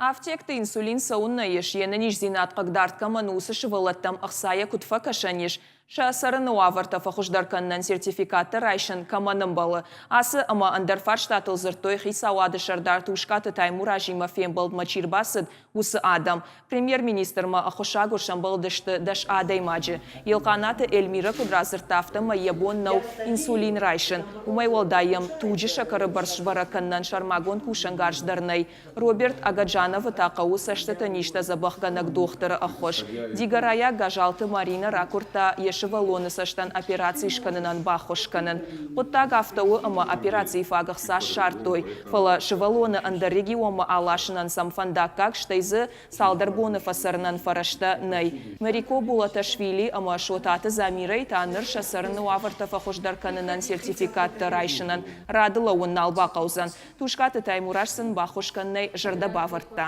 Афтекты инсулин цӕуыннӕ ис, йе нӕниздзинад хъыгдард кӕмӕн у, уыцы сывӕллӕттӕм ӕхцайӕ куыд фӕкӕсӕн ис, сӕ цӕрыны уавӕртӕ фӕхуыздӕр кӕнынӕн сертификаттӕ райсын кӕмӕн ӕмбӕлы, ацы ӕмӕ ӕндӕр фарстатыл дзырдтой Хицауады сӕрдар Тускъаты Таймуразимӕ фембӕлдмӕ чи рбацыд, уыцы адӕм. Премьер-министрмӕ ӕххуысагур сӕмбӕлдысты дӕс адӕймаджы. Елхъанаты Эльмирӕ куыд радзырдта, афтӕмӕй йӕ бон нӕу инсулин райсын. Уымӕй уӕлдай йӕм туджы сӕкӕры бӕрц сбӕрӕг кӕнынӕн сӕрмагонд кусӕнгарз дӕр нӕй. Роберт Агаджановы та хъӕуы цӕстыты низтӕ дзӕбӕхгӕнӕг дохтыры ӕххуыс. Дигорайаг Гӕзӕлты Маринӕ ракуырдта йӕ сывӕллоны цӕстӕн операци скӕнынӕн баххуыс кӕнын. Хъуыддаг афтӕ у, ӕмӕ операцийы фаг ӕхца ссардтой, фӕлӕ сывӕллоны ӕндӕр регионмӕ аласынӕн сӕм фӕндаггаг, стӕй дзы цалдӕр боны фӕцӕрынӕн фӕрӕзтӕ нӕй. Марико Булаташвили ӕмӕ Шотаты Замирӕйы та ныр сӕ цӕрыны уавӕртӕ фӕхуыздӕр кӕнынӕн сертификаттӕ райсынӕн рады лӕууын нал бахъӕудзӕн. Тускъаты Таймураз сын баххуыс кӕнынӕй зӕрдӕ бавӕрдта.